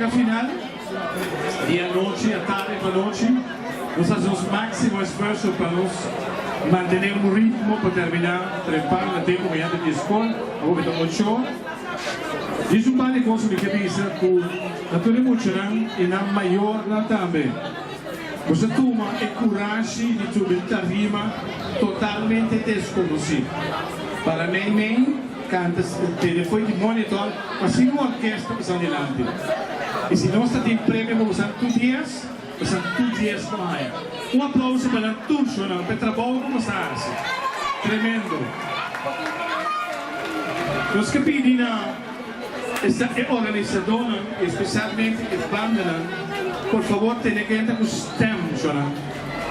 wega final di anochi, atardi pa anochi. Nos hasi nos máksimo esfuerso pa nos mantené un ritmo pa terminá trempan na tempu mañana di skol, awor ta ocho or. Djis un par di kos ku mi ke bisa ku na tur e muchanan i nan mayornan tambe. Nos a tuma e kurashi di subi tarima totalmente deskonosí. Para meimei kanta tene fo'i di monitor pa sin un orkesta pasan dilanti. I si nos ta tin premio pa bosan tur dies, bosan tur dies lo haña. Un aplouso pa nan tur shownan pa e trabou ku bosan a hasi. Tremendo. Nos ke pidi na. Esta e organisadónan i espesialmente e bandanan, por fabor tene kenta ku stem, shornan.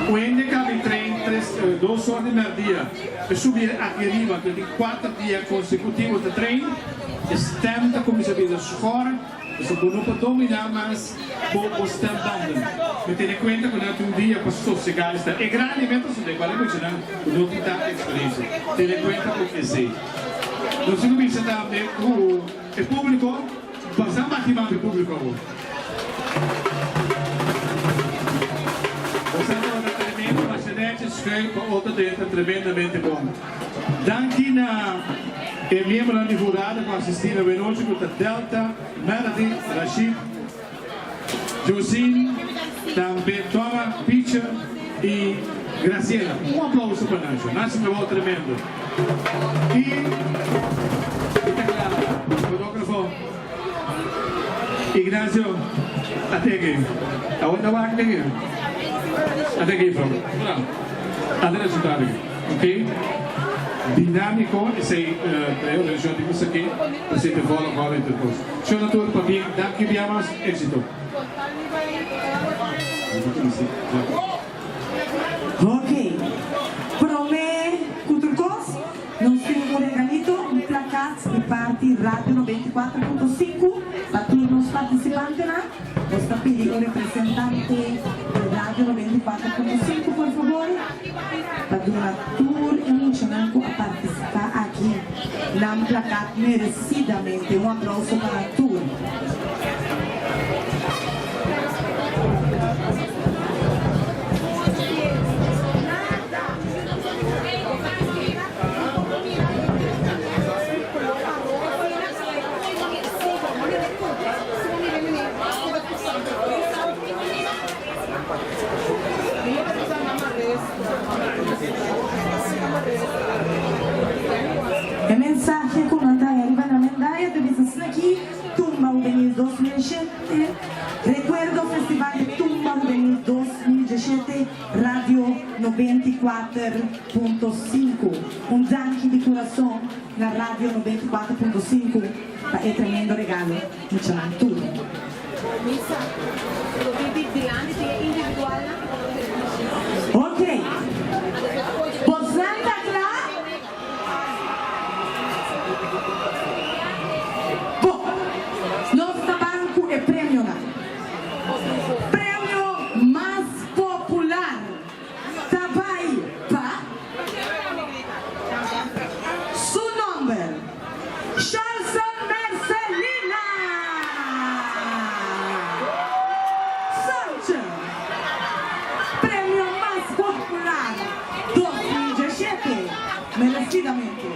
Un hende kabi trein tres, dos or di merdia, e subi aki riba, ku e tin kuater dia konsekutivo ta trein, e stem ta kuminsá bira skor, pasobra bo no por dominá mas bo bo stembanden. Mi tene kuenta ku nan tin un dia pa sosegá esta. E grandi meta sosegá, bale muchanan ku no tin tantu eksperensia. Tene kuenta ku esei. Nos tin ku bisa tambe ku e públiko basa maki mas e públiko awor. Bosa tabata tremendo, masha nechi schuif pa otro drenta tremendamente bon. Danki na e miembronan di hurado ku asisti na wenochi ku ta Delta, Melody, Rashid, Josine, tambe Donna, Picher y Graciela. Un aplauso pa nan. Nan haci un trabao tremendo. Y mi ta cla, fotógrafo Ignacio Ategui. Awor ta wak den e. Ategui, bro. Ata resultado aki. Ok. Dinámico, esey ta e organisacion di Usaki, presente volg, hòrde y tur cos. Shon na tur, pabien, danki bia mas, éxito. Ok, prome ku tur kos, nos tin un regalito, un plakat di parti Radio 94.5 pa tur nos partisipantenan. Nos ta pidi un representante di Radio 94.5 por fabor pa duna tur e muchanan ku a partisipá aki nan plakat meresidamente. Un aplauso pa nan tur. E mensahe ku nan trae riba nan mendaya ta bisa asina aki, Tumba Hubenil 2007, Rekuerdo Festival di Tumba Hubenil 2017, Radio 94.5. Un danki di kurason na Radio 94.5 pa e tremendo regalo. Muchanan tur. Ok. Bosnan ta kla? Bo. Nos ta ban ku e premionan. Premio mas popular ta bai pa. Su nomber, Sharlson Mercelina Sanchez. Premio mas popular 2017, merecidamente.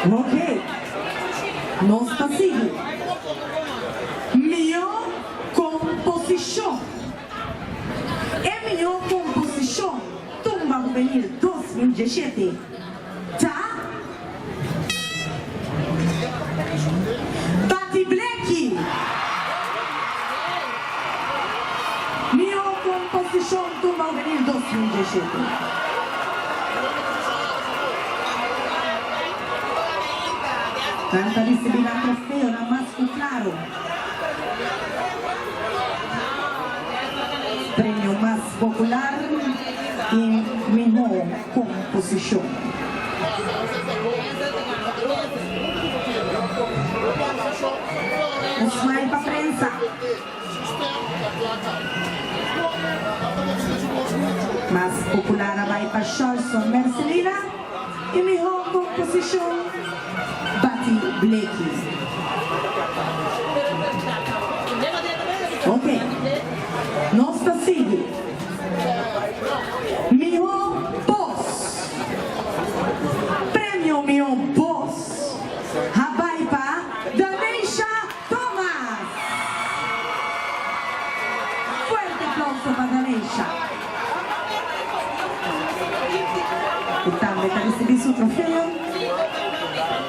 Ok, nos ta sigui. Mihó komposishon. E mihó komposishon Tumba Hubenil 2017 ta Bati Bleki. Mihó komposishon Tumba Hubenil 2017. Nan ta risibí nan trofeonan mas ku klaro. Premio mas popular y miho composicion. Un smile pa prensa. Mas popular a bay pa Sharlson Mercelina y miho composicion Bati Bleki.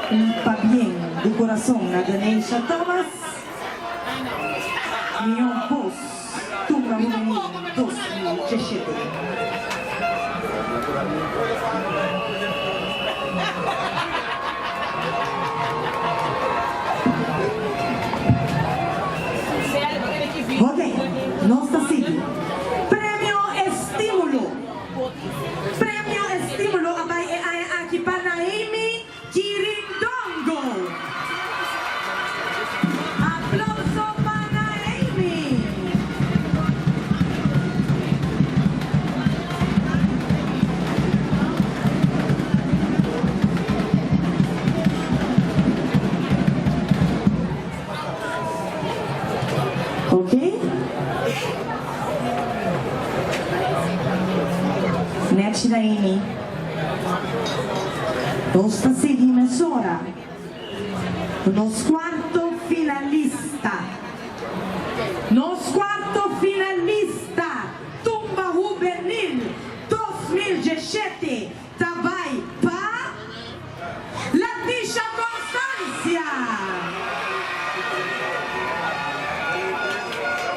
Un pabien di kurason na Daneisha Thomas, Mihó Bos Tumba Hubenil 2017. Ok, nos ta sigui. Premio Estímulo. Premio Estímulo a bai e aña aki pa Naemi Kirindongo. Aplauso pa Naemi! Ok. Nechi Naemi. Nos ta sigui mesora ku nos kuarto finalista. Nos kuarto finalista Tumba Hubenil 2017 ta bai pa Latisha Constancia!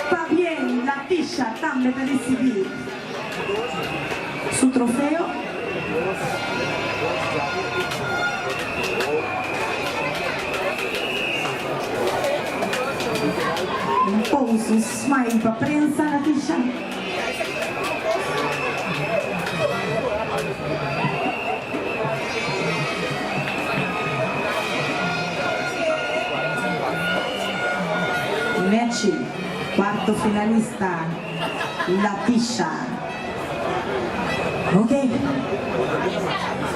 Pabien Latisha tambe ta ricibi su trofeo. Un pose, un smile pa prensa Latisha. Nechi, cuarto finalista, Latisha. Ok.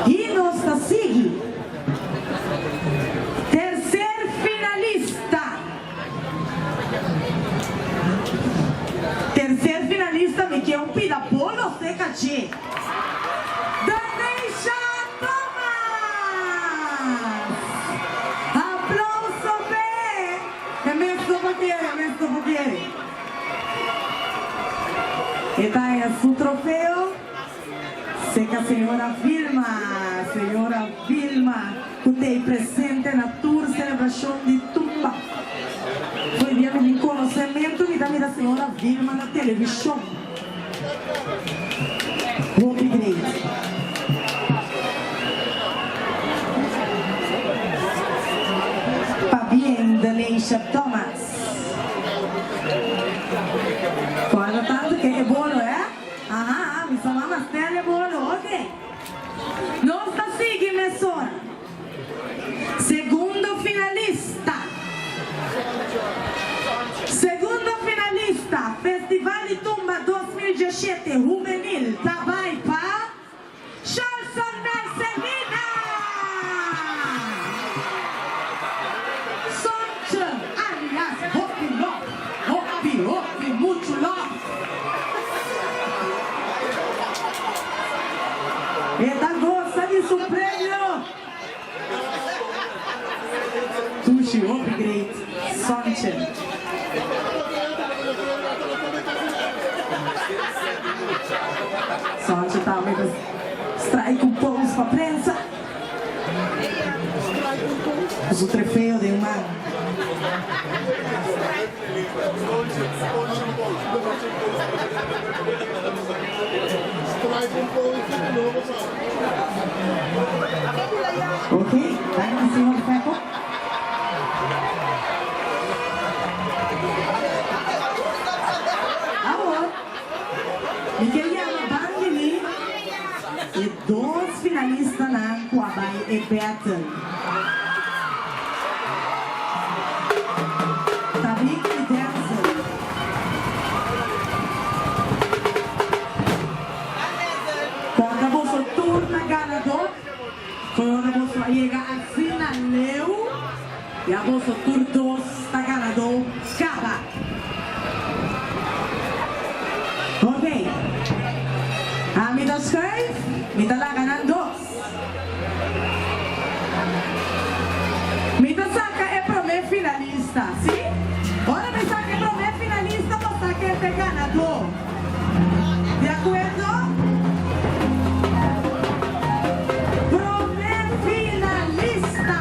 Y nos ta sigui. Tercer finalista. Tercer finalista mi ke un pida bolo seca dje. Daneisha Thomas! Aplauso p'e! E mes no por kere, e mes no por kere. E ta haña su trofeo seca señora Vilma, señora Vilma cu t'ey presente na tur celebracion di tumba. Fo'i dia mi tin conocemento mi ta mira señora Vilma na television. Hopi great. Pabien Daneisha Thomas. Cuando tanto ke e bolo eh? Aha, mi sa mama stel e bolo, ok. Nos ta sigui mesora. Segundo finalista. Segundo finalista Festival di Tumba 2017 Hubenil ta bai pa Sholson Mercelina! Sontje alias Hopi Love, Hopi Hopi Muchu Love. E ta gosa di su premio. Tushi hopi great Sontje. Sontje tambe ta strike un pose pa prensa. Ku su trefeo den man. Ok, danki señor Feco. Awor, mi ke yama bandi mi e dos finalistanan ku a bai e battle. Tariq y Denzel. Corda boso tur ta ganador. Ora boso a yega asina leu, ya boso tur dos ta ganador caba. Ok, ami ta schuif, mi ta laga nan dos. Mi ta saca e prome finalista, si? Ora mi saca e prome finalista bo sa ken ta e ganador. Di acuerdo? Prome finalista.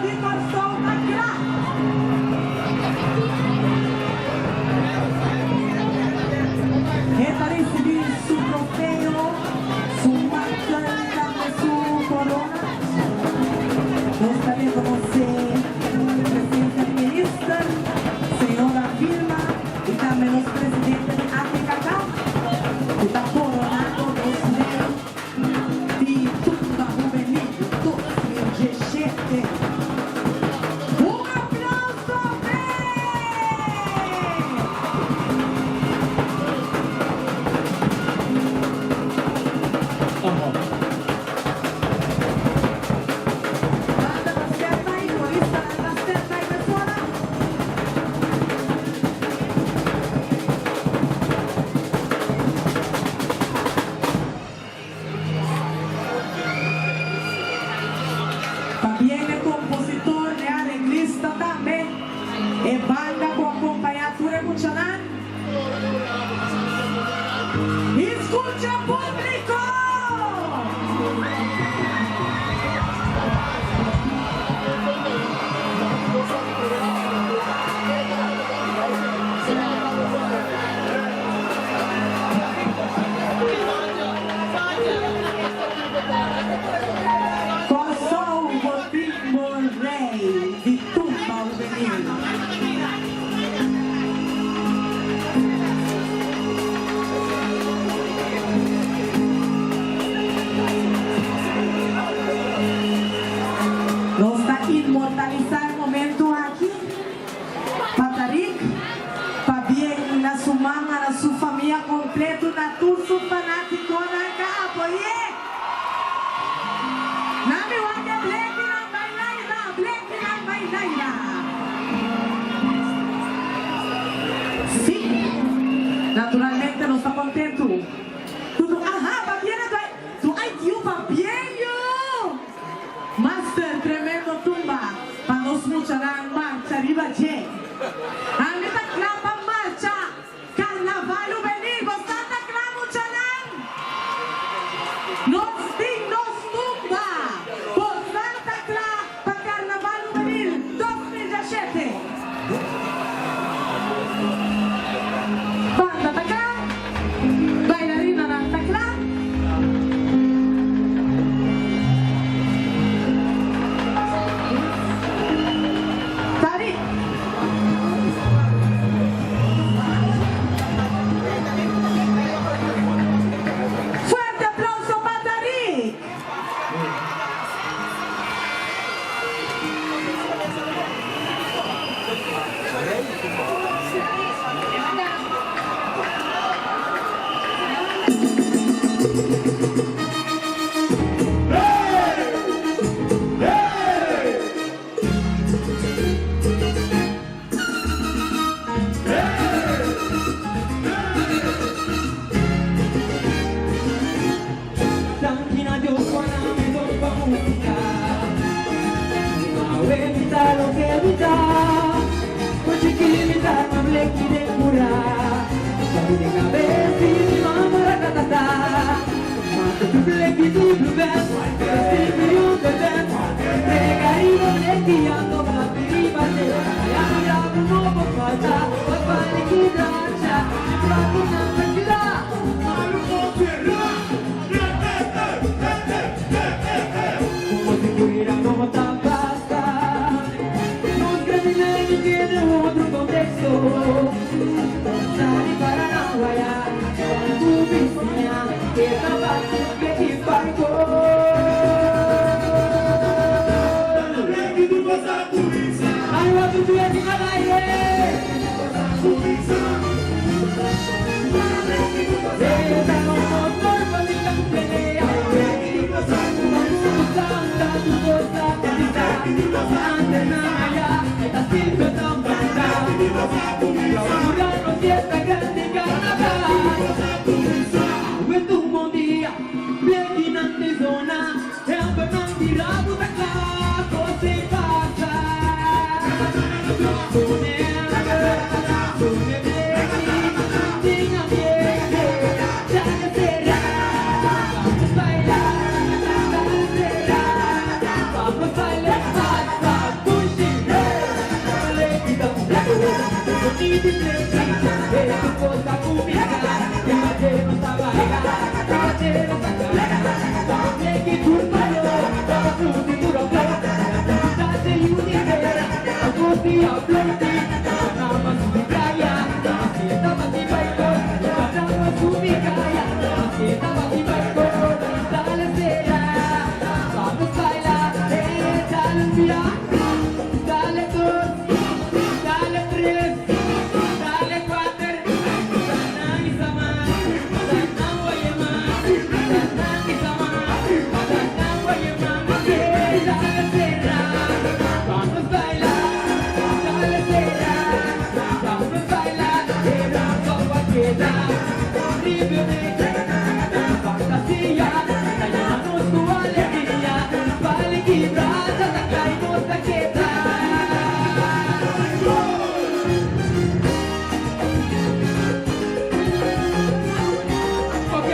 di Kòrsou ta kla! E ta risibí su trofeo, su mantel i tambe su korona. Nos ta rekonosé e presensia di Minister, señora Vilma i tambe nos presidente di ATKK ku ta koronando nos rei di Tumba Hubenil 2017. Un aplauso p'e! Banda ta step by, koristanan ta step by mesora. Pabien e kompositor, e areglista tambe, e banda ku a kompañá tur e muchanan. I skucha públiko! Kòrsou bo tin bo rei di tumba hubenil. Nos ta inmortalisá e momentu aki pa Tariq, pabien na su mama, na su famia kompletu, na tur su fanátikonan ka apoy'é. Nami wak e blekinan bai laira, blekinan bai laira. Sí, naturalmente nos ta kontentu. Ku aha, pabien na tu ai tiu pabien yu! Master tremendo tumba pa nos muchanan marcha riba dje. Ami ta kla pa marcha Carnaval Juvenil bosa ta kla muchanan? Nos tin nos tumba bosa ta kla pa Carnaval Juvenil 2017? Banda ta kla, bailarinanan ta kla. Tari. Fuerte aplauso pa Tarik! Danki na Dios pa na mi don pa musica. Awe mi ta loke mi ta. Cu chiki mi ta na bleki den cura. Papi den cabes di mi mama ratatata. Mata tu bleki di blue band. Pero si mi un bebé. Entrega riba bleki ando papi riba te. Ya mi rabu no por falta. Pa bali kibracha. Mi plato nan ta kla. Como si fuera no ta basta. Nos greminan tiene otro contexto. Sali para Nahuaya, tu piscina, que tabaco que barco. Ay, wa tu tu kibra, ta kai, nos ta keda. Ok.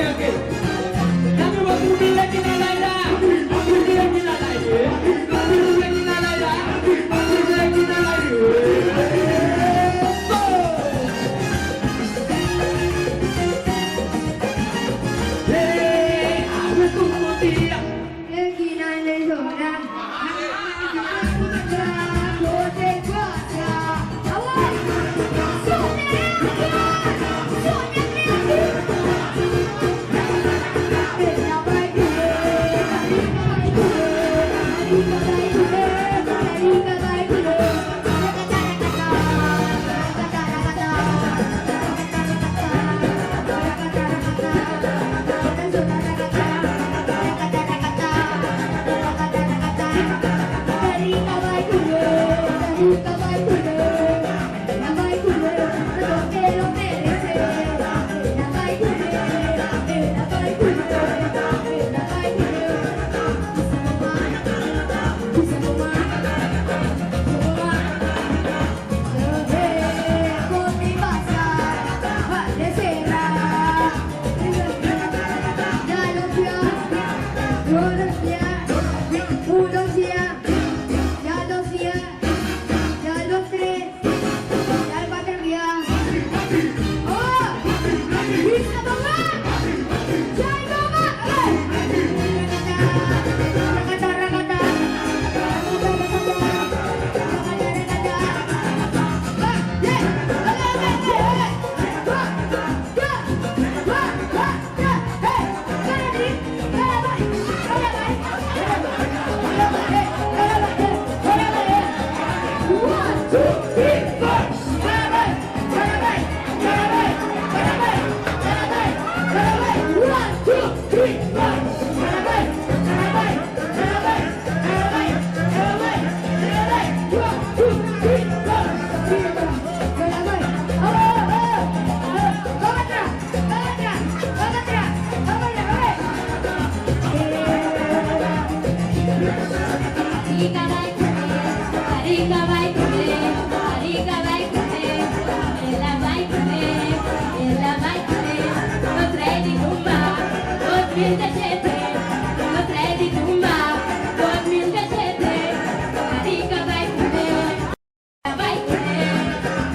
Dame un bleki na laira, un bleki na laira, un bleki na laira, un bleki na laira. Hey, abre tu dia.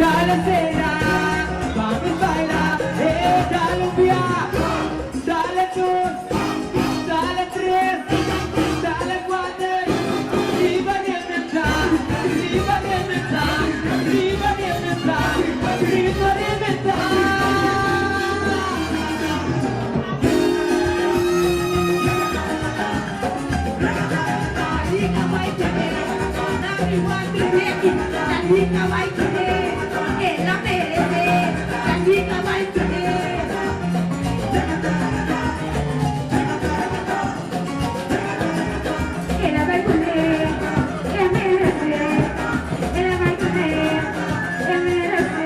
Dale cena, vamos baila, dale un día, dale dos, dale tres, dale cuatro, riba reventar, riba reventar, riba reventar, riba reventar. Rica vai comer, ela merece, la rica vai comer. Ela vai comer, ela merece, ela vai comer, ela merece.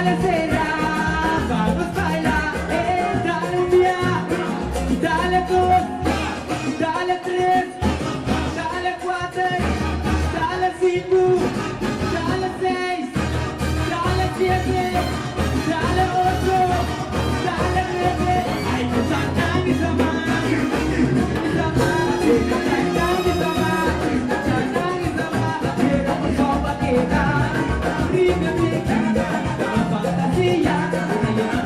Dale sera, vamos baila, dale un dia, dale dos, dale tres, dale cuater, dale cinco, dale seis, dale siete, dale ocho, dale nueve. Ay, mi sama, sama, sama, sama, pero por sopa queda, ribe fantasía,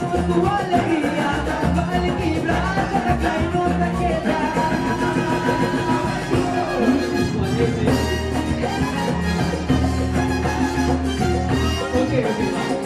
por tu alegría, vale quebrar, cada no te queda. Ok.